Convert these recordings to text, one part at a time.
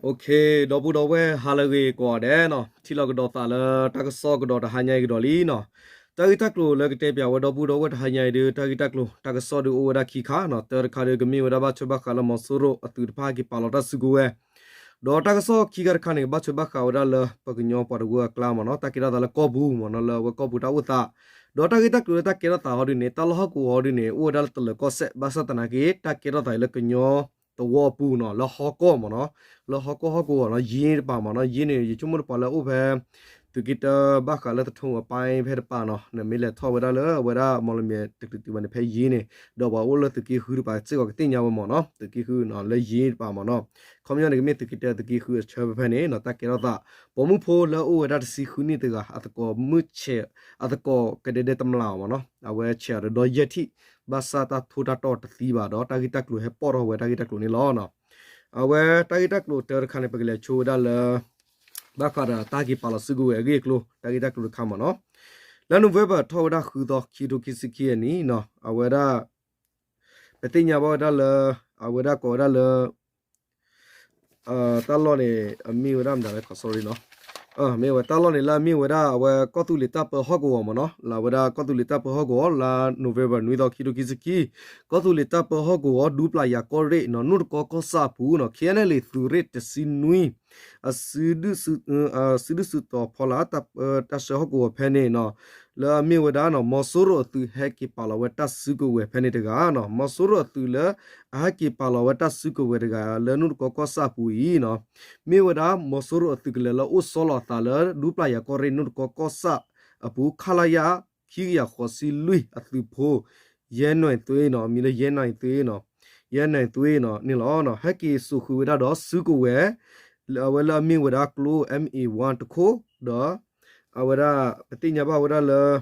Okay, ဒီပုၢ်ဒီဝဲၢ် ဟါလၢအဂ့ၤကိးဂၤဒဲးနီၤ, ထံၣ်လိာ်ကဒီးသးလၢတၢ်ကစီၣ်ကဒီးတဟါညါအံၤကဒီးလံနီၤ. တၢ်ဂ့ၢ်တၢ်ကျိၤလၢကတဲပၠးဝဲဒီပုၢ်ဒီဝဲၢ်တဟါညါအံၤဒီး တၢ်ဂ့ၢ်တၢ်ကျိၤ တၢ်ကစီၣ်ဒီးအိၣ်ဝဲဒၣ်ခံခါနီၤ. တၢတခါဒီးကမ့ၢ်ဝဲဒၣ်ဘၣ်ထွဲဘၣ်ဃးလၢမီၤစိရိၤအသုးတဖၣ်ဟဲက့ၤပာ်လီၤတၢ်စုကဝဲၤ, ဒီးတၢ်ကစီၣ်ခံခါတခါန့ၣ် ကဘၣ်ထွဲဘၣ်ဃးဝဲဒၣ်လၢပှၤကညီပှၤတဝၢအကျါမ့ၢ်နီၤ, တၢ်ကဲထီၣ်သးလၢကီၢ်ပူၤမ့ၢ်နီၤ, လၢအဝဲကီၢ်ပူၤတၢ်အိၣ်သး, ဒီးတၢ်ဂ့ၢ်တၢ်ကျိၤလၢတၢ်ကဲထီၣ်သးဟီဒုန့ၣ် တၢ်လီၢ်ဟီၣ်ကဝီၤဟီဒုန့ၣ် အိၣ်ဝဲဒၣ်လၢတလၢၤကီၢ်စဲၣ် ဘၣ်ဆၣ်သနာ်က့ တၢ်ကဲထီၣ်သးအံၤလၢကညီသဝီအပူၤနီၤ, လၢဟီၣ်ကီၢ်မ့ၢ်နီၤ, လၢဟီၣ်ကီၢ်ဟီၣ်ကဝီၤနီၤ, ယ့တပၤမ့ၢ်နီၤ, ယ့န့ၣ် ယဆိကမိၣ်တပၤလၢအအိၣ်ဖဲ သုးက့တၢဘၣ်ဃးလၢသထူအပၢ်ဖဲတပၤနီၤ, နမ့ၢ်လဲၤထီၣ်ဝဲဒၣ်လၢအဝဲဒၣ်မီၣ်လမၠဲၤတကလုာ်တုၤဘၣ်န့ၣ် ဖဲယ့န့ၣ်, ဒီးပှၤအိၣ်လၢသုးက့ဃုတပၤစ့ၢ်ကီးကသ့ၣ်ညါဝဲမ့ၢ်နီၤ, သုးက့ဃုနီၤ လၢယ့တပၤမ့ၢ်နီၤ, ခီပညီန့ၣ် ကမ့ၢ်သုးက့တၢသုးက့ဃုအဆၢဖဲဖဲန့ၣ်နီၤ, တၢ်ကဲထီၣ်သး ပိာ်မုၣ်ဖိလၢအိၣ်ဝဲဒၣ်တဆံဃုနံၣ်တဂၤ အသကိးမုၣ်ဆဲး အသကိးကဒဲဒဲတမျးအီၤမ့ၢ်နီၤ, အဝဲဆဲးအီၤဒီးယဲၢ်ထံၣ်, ဘၣ်ဆၣ်တၢ်ထိတၢ်တီၢ်တသံဘၣ်ဒီး တၢ်ဂ့ၢ်တၢ်ကျိၤဟဲပိာ်ထီၣ်ဝဲတၢ်ဂ့ၢ်တၢ်ကျိၤန့ၣ်လီၤ. အဝဲတၢ်ဂ့ၢ်တၢ်ကျိၤတၢတခါန့ၣ် ပကလဲၤဆိဝဲဒၣ်လၢ ဘၣ်ဃးဒီးတၢ်ဟဲက့ၤပာ်လီၤစုကဝဲၤအဂ့ၢ်အကျိၤ တၢ်ဂ့ၢ်တၢ်ကျိၤတခါမ့ၢ်နီၤ, လၢ November ထီၣ်ဝဲဒၣ်ဃုသီ ခံထိခံဆံခံအနံၤနီၤ, အဝဲဒၣ် ပသ့ၣ်ညါဘၣ်ဝဲဒၣ်လၢ အဝဲဒၣ်ကိးဝဲဒၣ်လၢ တၢ်လီၢ်န့ၣ် အမ့ၢ်ဝဲဒၣ်မတၤလဲၣ် sorry နီၤ, မ့ၢ်ဝဲတၢ်လီၢ်န့ၣ်လၢအမ့ၢ်ဝဲဒၣ် အဝဲကီၢ်သူလ့ၤတၢ်ပၢဟီၣ်ကဝီၤမ့ၢ်နီၤ, လၢအဝဲဒၣ်ကီၢ်သူလ့ၤတၢ်ပၢဟီၣ်ကဝီၤ လါ November နွံသီ ခံထိခံဆံခံ, ကီၢ်သူလ့ၤတၢ်ပၢဟီၣ်ကဝီၤ ဒူပျၢ်ယၤကီၢ်ရ့ၣ်နီၤ, နူၢ်တကီကီၢ်ဆၣ်အပူၤနီၤ, ခ့ၣ်အဲၣ်အဲၣ်လ့ၣ် သုးရ့ၣ်တဆံနွံ အစုဒုၣ်စုတီၤဖီလာ် တၢ်ဆှၢဟီၣ်ကဝီၤဖဲန့ၣ်နီၤ, လၢအမ့ၢ်ဝဲဒၣ်နီၤ မီၤစိရိၤအသုးဟဲက့ၤပာ်လီၤဝဲတၢ်စုကဝဲၤဖဲန့ၣ်တဂၤနီၤ, မီၤစိရိၤအသုးလၢအဟဲက့ၤပာ်လီၤဝဲတၢ်စုကဝဲၤတဂၤလၢနူၢ်တကီကီၢ်ဆၣ်အပူၤအံၤနီၤ, မ့ၢ်ဝဲဒၣ်မီၤစိရိၤအသုးကလၢၤလၢအိၣ်ဆီလီၤအသးလၢ ဒူပျၢ်ယၤကီၢ်ရ့ၣ်နူၢ်တကီကီၢ်ဆၣ်အပူၤ ခလရ ခံကယၤဃိးဆံလွံၢ်အသုးဖိ ယဲၢ်နွံသွ့နီၤ, မံၤလၢယဲၢ်နွံသွ့နီၤ, ယဲၢ်နွံသွ့နီၤန့ၣ်လီၤ. ဟဲက့ၤစိာ်ဃုာ်ဝဲဒၣ်ဒီးစုကဝဲၤ အဝဲလၢအမ့ၢ်ဝဲဒၣ်ကျိ M A one တခိၣ်, ဒီး အဝဲဒၣ် ပသ့ၣ်ညါဘၣ်ဝဲဒၣ်လၢ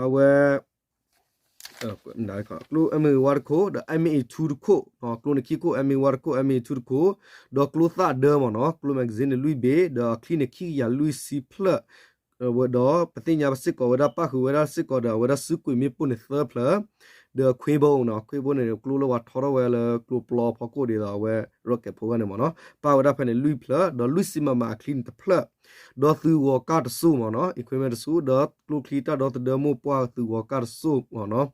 အဝဲ ကျိ M A one တခိၣ် ဒီး M A two တခိၣ်, ကျိန့ၣ်ခံခိၣ် M A one တခိၣ် M A two တခိၣ်, ဒီးကျိသၣ်ဒၢမ့ၢ်နီၤ, ကျိ magazine န့ၣ်လွံၢ်ဘ့ၣ်, ဒီးအချံန့ၣ်ခံကယၤလွံၢ်ဆံဖျၢၣ်, ဒီးပသ့ၣ်ညါဘၣ်စ့ၢ်ကီးဝဲဒၣ် ပၣ်ဃုာ်ဝဲဒၣ်စ့ၢ်ကီးဒီးအဝဲဒၣ်စုကွံာ်မ့ၣ်ပိၢ်န့ၣ်သၢဖျၢၣ်, ဒီးခွ့ဘိနီၤ, ခွ့ဘိန့ၣ် ကျိလၢပှၤထီထီၣ်ဝဲလၢကျိပျီဖီခိၣ်ဒ်သိးအဝဲ rocket ဖိဂၤန့ၣ်မ့ၢ်နီၤ, ပၣ်ဝဲဒၣ်ဖဲန့ၣ်လွံၢ်ဖျၢၣ်, ဒီးလွံၢ်ဆံ MM အချံန့ၣ်တဖျၢၣ်, ဒီးသုးဂီၤကၢ်တစိၢ်မ့ၢ်နီၤ, equipment တစိၢ်, ဒီးကျိချံတၢ်ဒီသဒၢမိၢ်ပှၢ်သုးဂီၤကၢ်တစိၢ်မ့ၢ်နီၤ,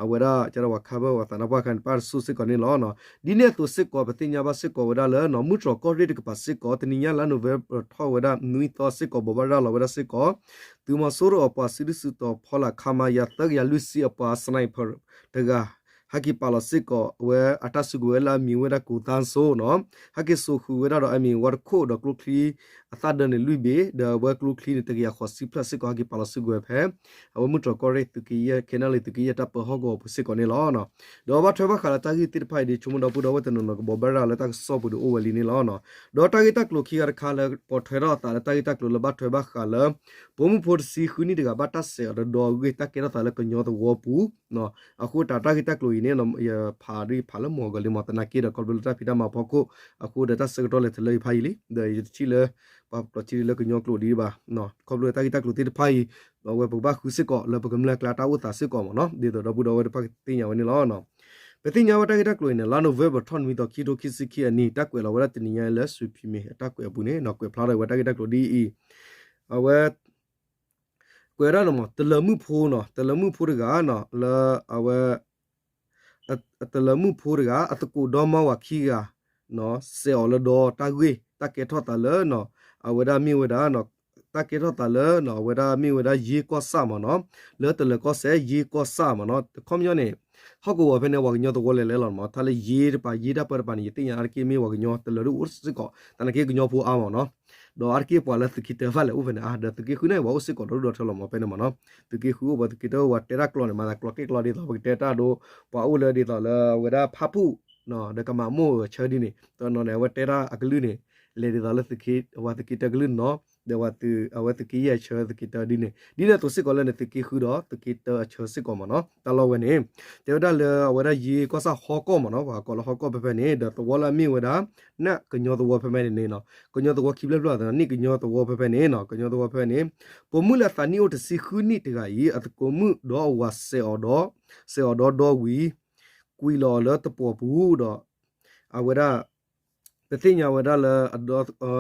အဝဲဒၣ်ကဒီးပှၤခါဘၣ်ပှၤသးနါပှၢ်ခါန့ၣ် ပၣ်တစိၢ်စ့ၢ်ကီးန့ၣ်လီၤ. ဒ်န့ၣ်အသိးစ့ၢ်ကီး ပသ့ၣ်ညါဘၣ်စ့ၢ်ကီးဝဲဒၣ်လၢ မုၢ်တြီၢ်ကီၢ်ရ့ၣ်တကပၤစ့ၢ်ကီး တနံၤညါလါ November ထီၣ်ဝဲဒၣ်နွံသီစ့ၢ်ကီး ဘိးဘၣ်ရၤလီၤဝဲဒၣ်စ့ၢ်ကီး သုးမီၤစိရိၤအပှၤစုဒုၣ်စုတီၤဖီလာ် ခမရ သၢကယၤလွံၢ်ဆံအပှၤ sniper တဂၤ ဟဲက့ၤပာ်လီၤစ့ၢ်ကီးဝဲအတၢ်စုကဝဲၤလၢအမံၤဝဲဒၣ် ကိးသါစိနီၤ, ဟဲက့ၤစိာ်ဃုာ်ဝဲဒၣ်ဒီး အမံၤဝဲတခိၣ် ဒီးကျိချံအသၣ်ဒၢန့ၣ်လွံၢ်ဘ့ၣ်, ဒီးအဝဲကျိချံန့ၣ် တကယၤဃိးဆံဖျၢၣ်စ့ၢ်ကီး ဟဲက့ၤပာ်လီၤစုကဝဲၤဖဲ အဝဲမုၢ်တြီၢ်ကီၢ်ရ့ၣ်သုးက့ယဲၢ် ခဲနလံ သုးက့ယဲၢ်တၢ်ပၢဟီၣ်ကဝီၤပူၤစ့ၢ်ကီးန့ၣ်လီၤ. ဒီးဘၣ်ထွဲဘၣ်ဃးလၢတၢ်ဂ့ၢ်သ့ၣ်တဖၣ်အံၤဒီး ဆိကမိၣ်ဒီပုၢ်ဒီဝဲၢ်တနီၤနီၤကဘိးဘၣ်ရၤလၢတၢ်ကစီၣ်ပူၤဒီးအိၣ်ဝဲလံန့ၣ်လီၤ. ဒီးတၢ်ဂ့ၢ်တၢ်ကျိၤခံဂၤတခါလၢ ပိာ်ထွဲထီၣ်အသးလၢတၢ်ဂ့ၢ်တၢ်ကျိၤလၢဘၣ်ထွဲဘၣ်ဃးလၢ ပိာ်မုၣ်ဖိတဆံဃုနံၣ်တဂၤဘၣ်တၢ်စဲးအီၤတဒီအဂ့ၢ် တၢ်ကဲထီၣ်သးလၢကညီသဝီပူၤ အဃိတၢ်တၢ်ဂ့ၢ်တၢ်ကျိၤအံၤန့ၣ် ယဖးဒ်ဖးလၢမီၢ်ဂီၤလံမီၢ်သနာ်က့ဒီး ခီဖျိလၢတၢ်ဖံးတၢ်မၤဖီခိၣ် အဃိဒီးတၢ်ဆၢကတီၢ်လဲၤတလၢအံၤဖးယံာ်လံ ဒီးယတထံၣ်လၢ ပှၤကျိးထံလၢကညီကျိာ်ဒံးဘၣ် ခီဖျိတၢ်ဂ့ၢ်တၢ်ကျိၤသ့ၣ်တဖၣ်အံၤ အဝဲပကဘၣ်ဃုစ့ၢ်ကီးလၢပကမျၢၢ်အကျါတၢ်အိၣ်သးစ့ၢ်ကီးမ့ၢ်နီၤ ဒ်သိးဒီပုၢ်ဒီဝဲၢ်တဖၣ်ကသ့ၣ်ညါဝဲန့ၣ်လီၤ. ပသ့ၣ်ညါဝဲတၢ်ဂ့ၢ်တၢ်ကျိၤအံၤန့ၣ် လါ November ထီၣ်နွံသီ ခံထိခံဆံခံအနံၤ တၢ်ကွဲးလီၤဝဲဒၣ်တနံၤညါလၢ ရွှေဖီမြေ အတၢ်ကွဲးအပူၤန့ၣ် ကွဲးဖျါထီၣ်ဝဲတၢ်ဂ့ၢ်တၢ်ကျိၤဒ်အံၤ အဝဲ ကွဲးဝဲဒၣ်န့ၣ်မ့ၢ် တလၢၤမုၣ်ဖိနီၤ တလၢၤမုၣ်ဖိတဂၤနီၤ လၢအဝဲ တလၢၤမုၣ်ဖိတဂၤ အသကိးဒီမါဝၤခံဂၤ စဲးအီၤလၢဒီတၢ်ဂ့ၢ် တၢ်ကဲထီၣ်သးလၢ အဝဲဒၣ်မ့ၢ်ဝဲဒၣ် တၢ်ကဲထီၣ်သးလၢ အဝဲဒၣ်မ့ၢ်ဝဲဒၣ်ယ့ကီၢ်ဆၣ်မ့ၢ်နီၤ လၢတလၢၤကီၢ်စဲၣ်ယ့ကီၢ်ဆၣ်မ့ၢ်နီၤ ခီပညီန့ၣ် ဟီၣ်ကဝီၤဖဲန့ၣ် ပှၤကညီသဝီလဲၤလဲၤလီၤမ့ၢ် တၢ်လၢယ့တပၤ ယ့တၢ်ပၢတပၤန့ၣ် ယသ့ၣ်ညါအါတက့ၢ်မ့ၢ်ပှၤကညီ တလၢၤဒ်အိၣ်စ့ၢ်ကီး သနာ်က့ကညီဖိအါမ့ၢ်နီၤ ဒီးအါတက့ၢ်ပှၤလၢသုးက့တၢဘၣ်လဲၤအိၣ်ဖဲန့ၣ်အါ ဒီးသုးက့ဃုန့ၣ် ပှၤအိၣ်စ့ၢ်ကီးဒီဒူၣ်ဒီထၢလီၤမ့ၢ်ဖဲန့ၣ်မ့ၢ်နီၤ သုးက့ဃုအိၣ်ပှၤသုးက့တၢ ပှၤတဲတၢ်ကျိၤန့ၣ် မၤသးကျိၤကဲကျိၤဒ်သိး ပကတဲတၢ်ဒိ ပှၤအိၣ်လၢဒ်သိးလၢအဝဲဒၣ်ဖၣ်ပူၣ် ဒီးကမၤမိၢ်အဆၢဒ်န့ၣ် တနီၤန့ၣ် အဝဲတဲတၢ်အကလုၢ်န့ၣ် လဲၤဒ်သိးလၢသုးက့ ပှၤသုးက့တၢကလုၢ်နီၤ ဒီးအဝဲသုးက့ယဲၢ်အဆၢသုးက့တၢဒ်န့ၣ် ဒ်န့ၣ်အသိးစ့ၢ်ကီးလၢန့ၣ် သုးက့ဃုဒီးသုးက့တၢအဆၢစ့ၢ်ကီးမ့ၢ်နီၤ တၢ်လီၢ်ဝဲန့ၣ် တဲဝဲဒၣ်လၢအဝဲဒၣ်ယ့ကီၢ်ဆၣ်ဟီၣ်ကီၢ်မ့ၢ်နီၤ ပှၤကိးလၢဟီၣ်ကီၢ်ဖဲဖဲန့ၣ် ဒီးသဝီလၢအမ့ၢ်ဝဲဒၣ် နၢ်ကညီသဝီဖဲဖဲန့ၣ်န့ၣ်နီၤ ကညီသဝီခံဖျၢၣ်ဖျၢၣ်အသး နံၣ်ကညီသဝီဖဲဖဲန့ၣ်နီၤ ကညီသဝီဖဲဖဲန့ၣ် ပိာ်မုၣ်လၢအသးနံၣ်အိၣ်တဆံဃုနံၣ်တဂၤအံၤ အသကိးမုၣ်ဒီးအဝၤစဲးအီၤဒီး စဲးအီၤဒီဒီဝံၤ ကွံာ်လီၤအီၤလၢတပှီၤပူၤဒီး အဝဲဒၣ် ပသ့ၣ်ညါဝဲဒၣ်လၢ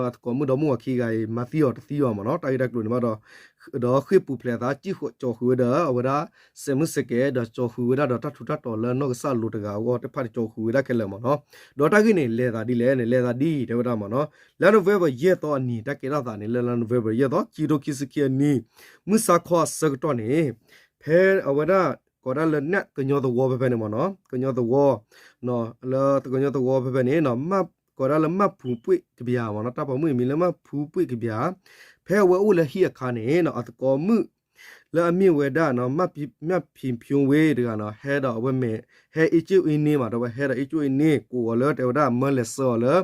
အသကိးမုၣ်ဒီမါဝၤခံဂၤအံၤ မၤသံအီၤတသံဘၣ်မ့ၢ်နီၤ, တၢ်ဂ့ၢ်တၢ်ကျိၤန့ၣ်ဘၣ်ဒီး ဒီးဃ့ၢ်ပူၤဖျဲးအသး စံၣ်ဃီကၠီဃုာ်ဝဲဒီး အဝဲဒၣ် စဲးမုၢ်စဲးကဲး ဒီးကၠီဃုာ်ဝဲဒၣ်ဒီးတၢ်ထူးတၢ်တီၤလၢနီၢ်ကစၢ်အလိၤတဂၤအဂီၢ်သ့ၣ်တဖၣ်န့ၣ် ကၠီဃုာ်ဝဲဒၣ်ခဲလၢာ်မ့ၢ်နီၤ. ဒီးတၢ်ဂ့ၢ်န့ၣ် လဲၤသးဒ်လဲၣ်န့ၣ် လဲၤသးဒ်အံၤ တဲဝဲဒၣ်မ့ၢ်နီၤ, လါ November ယဲၢ်သီအနံၤ တၢ်ကဲထီၣ်သးန့ၣ် လၢလါ November ယဲၢ်သီ ခံကထိခံဆံခံအနံၤ မုၢ်ဆါခီအဆၢကတီၢ်န့ၣ် ဖဲအဝဲဒၣ် ကိးဒၣ်လၢ ကညီသဝီဖဲဖဲန့ၣ်မ့ၢ်နီၤ, ကညီသဝီ လၢကညီသဝီဖဲဖဲန့ၣ် ကိးဒၣ်လၢမၢ်ဖူးပှ့ၢ်ကဘျးမ့ၢ်နီၤ, တၢ်ပိာ်မုၣ်အမံၤလၢမၢ်ဖူးပှ့ၢ်ကဘျး, ဖဲအဝဲအိၣ်လၢဟံၣ်အခါန့ၣ်နီၤ အသကိးမုၣ် လၢအမ့ၢ်ဝဲဒၣ် မၢ်ဖံးဖၠိဝ့တဂၤနီၤ ဟဲဒီးအဝဲမဲာ် ဟဲအ့ၣ်ကၠိအ့န့ၣ်မး ဒီးအဝဲဟဲဒီးအ့ၣ်ကၠိအ့န့ၣ် ကိးအီၤလၢတဲဝဲဒၣ် မၢလဲၤဆှၢအီၤလၢ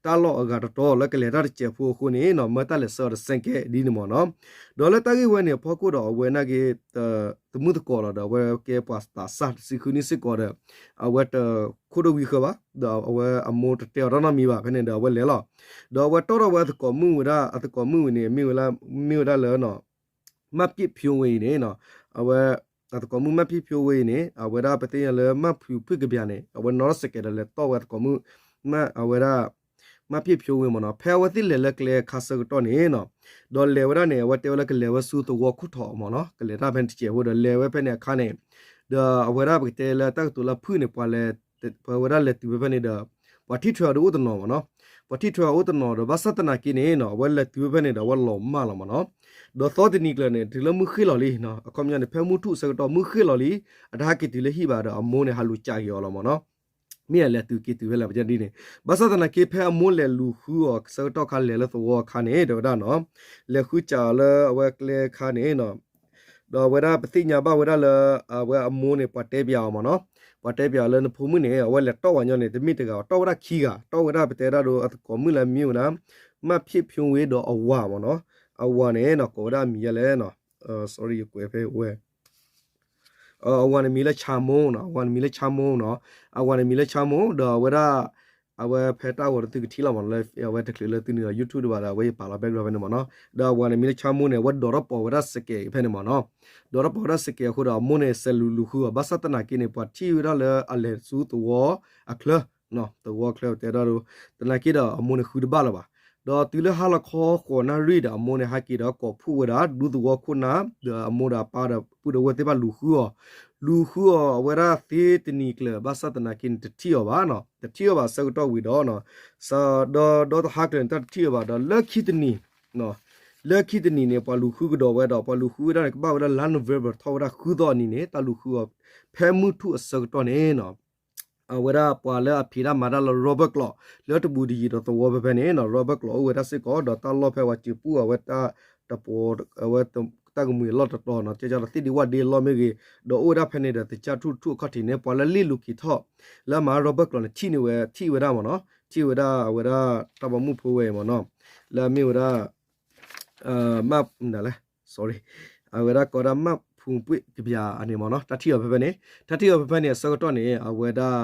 တၢ်လီၢ်အဂၤတတီၤလၢကလဲၤတၢ်တစဲးဖိအဃိန့ၣ်နီၤ မၢတၢ်လဲၤဆှၢအီၤတစဲးကဲဒ်န့ၣ်မ့ၢ်နီၤ. ဒီးလၢတၢ်ဂ့ၢ်ဝဲန့ၣ်အဖီခိၣ်ဒီး အဝဲနာ်က့ သမုၣ်သကိးလီၤဒီး အဝဲကဲပှၤသးစၢ်တဆံဃုနံၣ်စ့ၢ်ကီးဒီး အဝဲတခိၣ်ဒိၣ်ဝံဃၢဘၣ် ဒီးအဝဲအမိၢ်တတဲအီၤတၢ်နီတမံၤဘၣ် ဖဲန့ၣ်ဒီးအဝဲလဲၤလီၤ. ဒီးအဝဲတီၢ်ထီၣ်ဝဲအသကိးမုၣ်ဝဲဒၣ် အသကိးမုၣ်ဝဲန့ၣ် မ့ၢ်ဝဲဒၣ်လၢ မၢ်ဖံးဖၠိဝ့အံၤန့ၣ် အဝဲ အသကိးမုၣ်မၢ်ဖံးဖၠိဝ့အံၤန့ၣ် အဝဲဒၣ်ပသ့ၣ်ညါလၢမၢ်ဖံးဖှိၣ်ကဘျးန့ၣ် အဝဲနီၣ်ထီၣ်စဲးကဲးဒီးလဲၤတီၢ်ဝဲအသကိးမုၣ် မၢ်အဝဲဒၣ် မၢ်ဖံးဖၠိဝ့မ့ၢ်နီၤ, ဖဲအဝဲသ့ၣ်လဲၤလၢကျဲအခါဆၢကတီၢ်န့ၣ်နီၤ, ဒီးလဲၤဝဲဒၣ်န့ၣ် အဝဲတဲဝဲလၢကလဲၤဝဲဆူသဝီခိၣ်ထီးမ့ၢ်နီၤ, ကလဲၤတၢ်ဖဲန့ၣ်တစဲးဖိဒီးလဲၤဝဲဖဲန့ၣ်အခါန့ၣ်, ဒီးအဝဲဒၣ်ပကတဲလၢတၢ်ကတိၤလၢအဖုၣ်န့ၣ် ပှၤလဲၤ ပှၤဝဲဒၣ်လဲၤတုၤဖဲဖဲန့ၣ်ဒီး ပှၤထံၣ်ထွဲအီၤဒ်အိၣ်တနီၤမ့ၢ်နီၤ, ပှၤထံၣ်ထွဲအီၤအိၣ်တနီၤဒီး ဘၣ်ဆၣ်သနာ်က့န့ၣ်နီၤ အဝဲလဲၤတုၤဖဲဖဲန့ၣ်ဒီး အဝဲလီၤမၢ်လီၤမ့ၢ်နီၤ, ဒီးသီတနံၤကျၢၤန့ၣ် တုၤလၢမုၢ်ဃ့ၢ်လီၤလံ, အခီပညီန့ၣ် ဖဲမုၢ်ထူၣ်အဆၢကတီၢ် မုၢ်ဃ့ၢ်လီၤလံ, အတဟဲက့ၤတုၤလၢဟံၣ်ဘၣ်ဒီး အမိၢ်န့ၣ် ဟးလူၤကးက့ၤအီၤလီၤမ့ၢ်နီၤ. မ့ၢ်အလဲၤတုၤက့ၤတုၤဖဲလဲၣ်ပတဲဒ်န့ၣ်, ဘၣ်ဆၣ်သနာ်က့ ဖဲအမိၢ်လဲၤလူၤဃုအီၤဆၢကတီၢ်ခါ လဲၤလၢသဝီအခါန့ၣ် တဲဝဲဒၣ်နီၤ, လဲၤဃုစးအီၤလၢအဝဲကျဲအခါန့ၣ်နီၤ, ဒီးအဝဲဒၣ်ပသ့ၣ်ညါဘၣ်ဝဲဒၣ်လၢ အဝဲအမိၢ်န့ၣ် ပှၤတဲပၠးအီၤမ့ၢ်နီၤ, ပှၤတဲပၠးအီၤလၢနဖိမုၣ်န့ၣ် အဝဲလဲၤတီၢ်ဝဲညီန့ၣ် တမ့ၢ်တဂၤဘၣ် တီၢ်ဝဲဒၣ်ခံဂၤ, တီၢ်ဝဲဒၣ်ပတဲဒၣ်ဒီးအသကိးမုၣ်လၢအမံၤဝဲဒၣ် မၢ်ဖံးဖၠိဝ့ဒီးအဝၤမ့ၢ်နီၤ, အဝၤန့ၣ်နီၤ ကိးဝဲဒၣ်အမံၤယဲလဲၣ်နီၤ, sorry ယကွဲးဖဲဝဲ အဝၤန့ၣ်မံၤလၢဆါမိၢ်နီၤ, အဝၤန့ၣ်မံၤလၢဆါမိၢ်နီၤ, အဝၤန့ၣ်မံၤလၢဆါမိၢ် ဒီးအဝဲဒၣ် အဝဲဖဲတၢ်ဂီၤဒီးသုကထံၣ်လီၤမ့ၢ်နီၤ, လၢအဝဲတချုးလၢသုန့ၣ်ဒီး YouTube တဘၣ်ဒီး အဝဲယပာ်လီၤ background ဖဲန့ၣ်မ့ၢ်နီၤ, ဒီးအဝၤန့ၣ်မံၤလၢဆါမိၢ်န့ၣ် အဝဲဒိးထီၣ်ပိာ်ဝဲဒၣ်စဲးကဲးဖဲန့ၣ်မ့ၢ်နီၤ, ဒိးထီၣ်ပိာ်ဝဲဒၣ်စဲးကဲးအဃိဒီး အမိၢ်န့ၣ် စဲးလူၤလူၤဃုအီၤ ဘၣ်ဆၣ်သနာ်က့န့ၣ် ပှၤထံၣ်ဝဲဒၣ်လၢအလဲၤဆူသဝီအချၢ သဝီအချၢတဲဒၣ်ဒီး သနာ်က့ဒီး အမိၢ်န့ၣ်ဃုတဘၣ်လၢၤဘၣ်, ဒီးတုၤလၢဟါလီၤခီဃိးနၣ်ရံၣ်ဒီး အမိၢ်န့ၣ်ဟဲက့ၤဒီးကိးဖှိၣ်ဝဲဒၣ် ဒူသဝီခိၣ်နၢ် ဒီးအမိၢ်ဒီးအပၢ်ဒီးပုၢ်ဒီးဝဲၢ်သ့ၣ်တဖၣ်လူၤဃုအီၤ, လူၤဃုအီၤအဝဲဒၣ်သ့တနံၤကျၢၤ ဘၣ်ဆၣ်သနာ်က့န့ၣ် တထံၣ်အီၤဘၣ်နီၤ, တထံၣ်အီၤဘၣ်ဆၢကတီၢ်ဝံၤဒီး ဒီးဒီတဟါကျၢၤန့ၣ် တၢ်တထံၣ်အီၤဘၣ်ဒီး လၢခံတနံၤ လၢခံတနံၤန့ၣ် ပှၤလူၤဃုကဒီးဝဲဒီး ပှၤလူၤဃုဝဲဒၣ်န့ၣ် ကဘၣ်ဝဲဒၣ်လါ November ထီၣ်ဝဲဒၣ်ဃုသီအနံၤန့ၣ် တၢ်လူၤဃုအီၤ ဖဲမုၢ်ထူၣ်အဆၢကတီၢ်န့ၣ်နီၤ အဝဲဒၣ်ပှၤလၢအဖံးတၢ်မၤတၢ်လၢ Robert ကျိး လၢတဘူးတယံၤဒီးသဝီဖဲဖဲန့ၣ်နီၤ Robert ကျိးအိၣ်ဝဲဒၣ်စ့ၢ်ကီး ဒီးတၢ်လီၢ်ဖဲဝဲစံးပူၣ်အဝဲတၢ်တပီၤ အဝဲတၢ်ကမှံၤအလီၢ်တတီၤနီၤ ကဲကဒီးသ့ၣ်ဒံဝၣ်ဒ့အလီၢ်မ့ၢ်ဂ့ၤ ဒီးအိၣ်ဝဲဒၣ်ဖဲန့ၣ်ဒီး သကၢ်ထူၣ်ထူၣ်အခီၣ်ထံးန့ၣ် ပှၤလၢလ့ၣ်လူၤက့ၤထီၣ် လၢအမၤ Robert ကျိးန့ၣ် ထံၣ်န့ၢ်ဝဲ ထံၣ်ဝဲဒၣ်မ့ၢ်နီၤ ထံၣ်ဝဲဒၣ်အဝဲဒၣ်တၢ်ပိာ်မုၣ်ဖိဝဲအံၤမ့ၢ်နီၤ လၢအမ့ၢ်ဝဲဒၣ် မၢ်လဲၣ် sorry အဝဲဒၣ်ကိးဒၣ်မၢ်ဖူးပှ့ၢ်ကဘျးအန့ၣ်မ့ၢ်နီၤ တၢ်ထံၣ်အီၤဖဲဖဲန့ၣ် တၢ်ထံၣ်အီၤဖဲဖဲန့ၣ် အဆၢကတီၢ်န့ၣ် အဝဲဒၣ်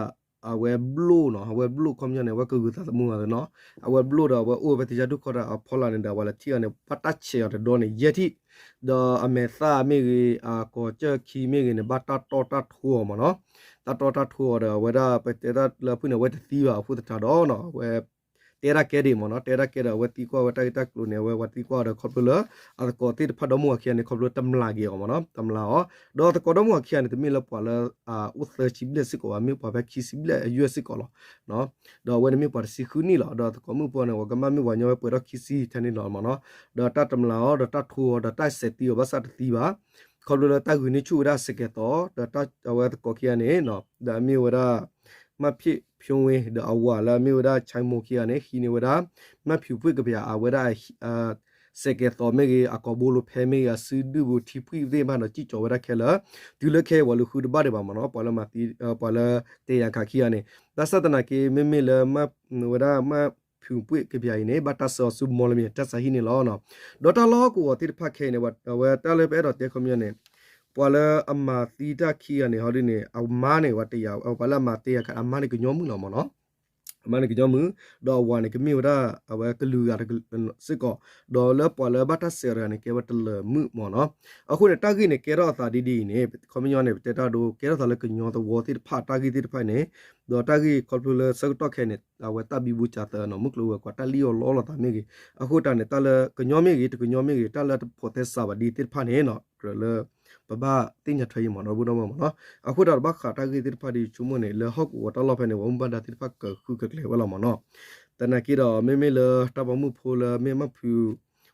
အဝဲဘျိၣ်နီၤ အဝဲဘျိၣ်ခီပညီန့ၣ် အဝဲကဂုာ်သးသမူအီၤနီၤ အဝဲဘျိၣ်ဒီးအဝဲအိၣ်ဝဲသယၢၢ်ဒူၣ်ခီတၢ်အဖီလာ်န့ၣ်ဒီး ပှၤလဲၤထံၣ်အီၤန့ၣ် ဘၣ်တၢ်ဆဲးအီၤတဒီန့ၣ် ယဲၢ်ထံၣ် ဒီးအမဲာ်သၣ်မ့ၢ်ဂ့ၤ အကိးကၢၢ်ခံမ့ၢ်ဂ့ၤန့ၣ် ဘၣ်တၢ်တီၢ်တၢ်ထိအီၤမ့ၢ်နီၤ တၢ်တီၢ်တၢ်ထိအီၤဒီး အဝဲဒၣ်ပတဲတၢ်လၢအဖုၣ်န့ၣ် အဝဲတသံဘၣ်အဃိသတးဒီးနီၤ အဝဲ တဲဒၣ်ကဲဒ်အံၤမ့ၢ်နီၤ တဲဒၣ်ကဲဒီး အဝဲသံကွၢ်ဝဲတၢ်ဂ့ၢ်တၢ်ကျိၤန့ၣ် အဝဲပှၤသံကွၢ်ဒီး ခီဖျိလၢအသကိးသ့ၣ်တဖၣ်ဒီမါဝၤခံဂၤန့ၣ် ခီဖျိတမျးက့ၤအီၤမ့ၢ်နီၤ တမျးအီၤ ဒီးသကိးဒီမါဝၤခံဂၤန့ၣ် တမ့ၢ်လၢပှၤလၢ အိၣ်သၢဆံဘျဲၣ်စ့ၢ်ကီးဘၣ် မ့ၢ်ပှၤဖဲခံဆံဘျဲၣ်အယွဲၢ်စ့ၢ်ကီးလီၤ ဒီးအဝဲန့ၣ်မ့ၢ်ပှၤတဆံဃုနံၣ်လီၤ ဒီးသကိးမုၣ်ဖိန့ၣ် ပှၤကမၣ်မ့ၢ်ပှၤညီဝဲပှဲၤထီၣ်ခံဆံထဲန့ၣ်လီၤမ့ၢ်နီၤ ဒီးတၢ်တမျးအီၤ ဒီးတၢ်ထိအီၤ ဒီးတၢ်စဲးသံအီၤဘၣ်ဆၣ်တသံဘၣ် ခီဖျိလၢတၢ်ဂုာ်န့ၢ်ဆူၣ်ဝဲဒၣ်စဲးကဲးသိး ဒီးအဝဲသကိးခံဂၤန့ၣ် ဒီးအမ့ၢ်ဝဲဒၣ် မၢ်ဖံးဖၠိဝ့ ဒီးအဝၤလၢအမ့ၢ်ဝဲဒၣ် ခၠဲမူခံဂၤန့ၣ် ဟံးန့ၢ်ဝဲဒၣ် မၢ်ဖံးပှ့ၢ်ကဘျး အဝဲဒၣ် စဲးကဲးသိးမ့ၢ်ဂ့ၤ အကိာ်ဘိလိာ်ဖဲမ့ၢ်ဂ့ၤ အစုဒုၣ်ပူၤထံဖှံၣ်သ့ၣ်တဖၣ်ဒီး စံၣ်ကၠီၤဝဲဒၣ်ခဲလၢာ် တုၤလၢခဲအံၤပှၤလူၤဃုတဘၣ်ဒံးဘၣ်မ့ၢ်နီၤ ပှၤလၢမၤသံ ပှၤလၢတဲယၤခးခံဂၤန့ၣ် ဘၣ်ဆၣ်သနာ်က့ မ့မ့ၢ်လၢ ဝဲဒၣ်မၢ်ဖံးပှ့ၢ်ကဘျးအံၤန့ၣ် ဘၣ်တၢ်ဆှၢအီၤဆူ မော်လမြိုင် တပ်ရင်း ဟံၣ်န့ၣ်လီၤ. ဒီးတၢ်လီၢ်ဟီၣ်ကဝီၤသ့ၣ်တဖၣ်ခဲအံၤန့ၣ် အဝဲတၢ်လၢပအဲၣ်ဒိးတဲခီပညီန့ၣ် ပှၤလၢအမၤသံတၢ်ခံဂၤန့ၣ် ဟီဒ်န့ၣ် အမါန့ၣ် ပှၤလၢအမၤတဲယၤခး အမါန့ၣ်ကညီမုၣ်လီၤမ့ၢ်နီၤ. အမါန့ၣ်ကညီမုၣ်, ဒီးအဝၤန့ၣ်ကမ့ၢ်ဝဲဒၣ် အဝဲကလုာ်ဂၤစ့ၢ်ကီး, ဒီးလၢပှၤလၢဘၣ်တၢ်စဲးအီၤတဂၤန့ၣ် ကဲဝဲတလၢၤမုၣ်မ့ၢ်နီၤ. အဃိန့ၣ် တၢ်ဂ့ၢ်န့ၣ် ကဲထီၣ်အသးဒ်ဒ်အံၤန့ၣ် ခီပညီန့ၣ် ပတဲတၢ်ဒိ ကဲထီၣ်သးလၢကညီသဝီသ့ၣ်တဖၣ် တၢ်ဂ့ၢ်သ့ၣ်တဖၣ်န့ၣ်, ဒီးတၢ်ဂ့ၢ်ခီဖျိလၢဆၢကတီၢ်ခဲအံၤန့ၣ် အဝဲတၢ်ဘံဘူစးသၢနီၤ မုၢ်ကျိၤဝဲၤကွာ် တၢ်လံၣ်အီၣ်လီအီၣ်လိာ်သးမ့ၢ်ဂ့ၤ, အဃိတၢ်န့ၣ် တၢ်လၢကညီမ့ၢ်ဂ့ၤ တကညီမ့ၢ်ဂ့ၤ တၢ်လၢတဖိးသဲစးဘၣ်ဒ်သ့ၣ်တဖၣ်န့ၣ်နီၤ ကြၢးလၢ ပဘၣ်သ့ၣ်ညါထွဲအံၤမ့ၢ်နီၤ ဒီပုၢ်ဒီဝဲၢ်မ့ၢ်နီၤ. အဃိတၢ်တဘၣ်ဃးတၢ်ဂ့ၢ်သ့ၣ်တဖၣ်ဒ်ယဆိကမိၣ်န့ၣ် လၢဟီၣ်ကဝီၤတၢ်လီၢ်ဖဲန့ၣ် ပှၤမူဘၣ်ဒါသ့ၣ်တဖၣ်ကဃုကကျဲၤဝဲလီၤမ့ၢ်နီၤ. သနာ်က့ဒီး မ့မ့ၢ်လၢတၢ်ပိာ်မုၣ်ဖိလၢမ့ၢ်မၢ်ဖုး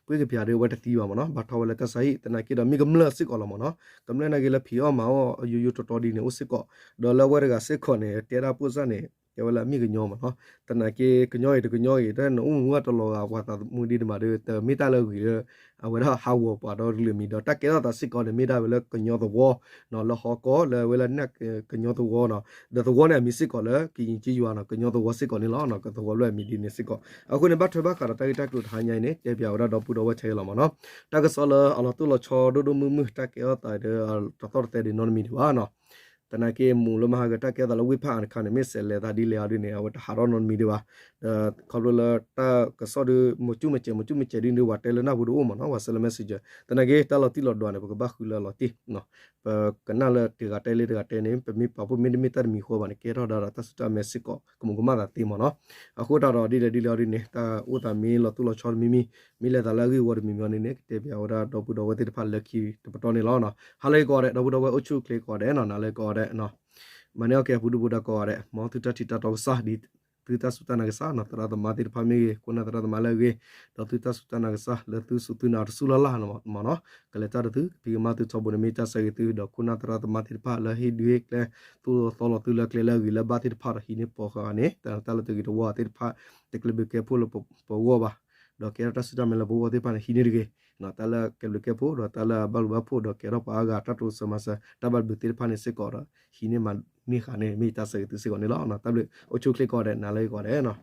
ပှ့ၢ်ကပျးဒီး အဝဲတသံဘၣ်မ့ၢ်နီၤ ဘၣ်ထီၣ်ဝဲလၢတၢ်ဆါဟံၣ် သနာ်က့ဒီး မ့ၢ်ကမျၢၢ်စ့ၢ်ကီးလီၤမ့ၢ်နီၤ. ကမျၢၢ်နာ်က့လၢ ဖံးအီၣ်မၤအီၣ် ယိယိတီတီဒ်န့ၣ် အိၣ်စ့ၢ်ကီး, ဒီးလၢအဝဲတဂၤစ့ၢ်ကီးန့ၣ် တဲဒၣ်ပိၢ်စၢ်န့ၣ် တဲဝဲလၢအမ့ၢ်ကညီမ့ၢ်နီၤ. သနာ်က့ ကညီအံၤတကညီအံၤ တၢ်နအိၣ်မူအတလီၤဂာ် ပှၤသးသမူဒ်န့ၣ်မးဒီး တမ့ၢ်တၢ်လၢအဂ့ၤလၢ အဝဲဒၣ်ဟးဂီၤပှၤဒီတကလုာ်မံၤ ဒီးတၢ်ကဲထီၣ်သးစ့ၢ်ကီးန့ၣ် မ့ၢ်ဒၣ်ဝဲလၢကညီသဝီနီၤ လၢဟီၣ်ကဝီၤ လၢအဝဲလၢကညီသဝီနီၤ. ဒီးသဝီန့ၣ် အမံၤစ့ၢ်ကီးလၢ ကယံၤကယွၤနီၤ ကညီသဝီစ့ၢ်ကီးန့ၣ်လီၤ. ကသဝီလၢအမံၤဒ်န့ၣ်စ့ၢ်ကီး. အဃိန့ၣ် ဘၣ်ထွဲဘၣ်ဃးဒီးတၢ်ဂ့ၢ်တၢ်ကျိၤတဟါညါအံၤန့ၣ် တဲပၠးဝဲဒၣ်ဒီပုၢ်ဒီဝဲၢ်ခဲအံၤလီၤမ့ၢ်နီၤ. တၢ်ကစီၣ်လၢအလီၤတိၢ်လီၤဆီဒိၣ်ဒိၣ်မုၢ်မုၢ် တၢ်ကဲထီၣ်သးဒီး တသီၣ်တသဲဒံးနီတမံၤဒံးဘၣ်နီၤ. သနာ်က့ မူးလၢမဟါကတၢ်ကဲထီၣ်သးလၢဝ့ၢ်ဖးအါတခါန့ၣ် မ့ၢ်စဲးလဲၤသးဒ်လဲၣ်အီၤဒ်န့ၣ် အဝဲတဟးထီၣ်နီတမံၤဒံးဘၣ်. ဒီးခီဖျိလၢတၢ်ကစီၣ်ဒုး မုာ်ကၠူၣ်မုာ်စဲး မုာ်ကၠူၣ်မုာ်စဲးဒ်န့ၣ် ပှၤတဲလၢနၢ်ဟူတအိၣ်မ့ၢ်နီၤ WhatsApp လၢ messenger သနာ်က့ တၢ်လီၤတံၢ်လီၤဒွးန့ၣ် ပကဘၣ်ဃုလၢအလီၤတံၢ် ပကနၣ်လၢတဂၤတဲလၢတဂၤတဲန့ၣ် ပမ့ၢ်ပာ်ဖှိၣ်မ့တမ့ၢ်တၢ်တမံၤဃီဘၣ်န့ၣ် ကဲထီၣ်ဒၣ်ဒီးတၢ်စူၢ်တၢ်မဲစ့ၢ်ကီး ကမူးကမၣ်သးသ့မ့ၢ်နီၤ. အဃိတၢ်ဒီးဒ်လဲၣ်ဒ်လဲၣ်အီၤဒ်န့ၣ် တၢ်အိၣ်သးမ့ၢ်လီၤတိၢ်လီၤဆီတမံၤမံၤ မ့ၢ်လဲၤသးလၢအဂ့ၢ်ဝီတမံၤမံၤအီၤဒ်န့ၣ် ကတဲပၠးဝဲဒၣ်ဒီပုၢ်ဒီဝဲၢ်သ့ၣ်တဖၣ်လၢခံတပတီၢ်န့ၣ်လီၤ. ဟါလၢအဂ့ၤကိးဂၤဒဲး ဒီပုၢ်ဒီဝဲၢ် အိၣ်ဆူၣ်အိၣ်ချ့ကိးဂၤဒဲးနီၤ နၤလၢအဂ့ၤကိးဂၤဒဲး မၤန့ၢ်အီၣ်က့ၤအပူၤဒူပူၤဒီးကိးဂၤဒဲး မ်သုတၢ်ထံၣ်တၢ်တီကစၢ်ဒ် သုတၢ်စူၢ်တၢ်နာ်ကစၢ်နီၤ သရၣ်သမါသ့ၣ်တဖၣ်မ့ၢ်ဂ့ၤ ခိၣ်နၢ်သရၣ်သမါလၢအဂ့ၤ ဒီးသုတၢ်စူၢ်တၢ်နာ်ကစၢ်လၢသုစူၢ်သုနာ်တစူၢ်လၢ်လၢ်နီၤမ့ၢ်နီၤ ကလဲၤတၢ်ဒီးသု ကဖံးကမၤသုထီဘိန့ၣ် မ့ၢ်တၢ်ဆၢဂ့ၤသု ဒီးခိၣ်နၢ်သရၣ်သမါသ့ၣ်တဖၣ်လၢဟ့ၣ်ဒုးဟ့ၣ်ကျဲ သိၣ်သီလီၤသုလၢကျဲလၢအဂ့ၤလၢအဘၣ်သ့ၣ်တဖၣ်ဒီး ဟံးန့ၢ်ပိာ်ဃာ်န့ၣ် တၢ်လၢတဂ့ၤတဝါသ့ၣ်တဖၣ် တကျဲးဘျုးကဲဖှိၣ်လၢပဂီၢ်ဘၣ် ဒီးကဲထီၣ်တၢ်စူၢ်တၢ်မဲလၢပဂီၢ်သ့ၣ်တဖၣ်န့ၣ် ဟံးန့ၢ်တဂ့ၤ တၢ်လၢကဲဘျုးကဲဖှိၣ် ဒီးတၢ်လၢအဘၣ်ဘျုးဘၣ်ဖှိၣ် ဒီးကဲထီၣ်ပှၤအါဂၤတၢ်တိစၢၤမၤစၢၤ တၢ်ဘၣ်ဘျုးသ့ၣ်တဖၣ်န့ၣ်စ့ၢ်ကီးဒီး ဟံးန့ၢ်မၤန့ၢ်ဃာ်န့ၣ် မ့ၢ်ယတၢ်ဆၢဂ့ၤသုစ့ၢ်ကီးန့ၣ်လီၤ. တၢ်ဘျုး အိၣ်ဆူၣ်အိၣ်ချ့ကိးဂၤဒဲး နၤလၢအဂ့ၤကိးဂၤဒဲးနီၤ.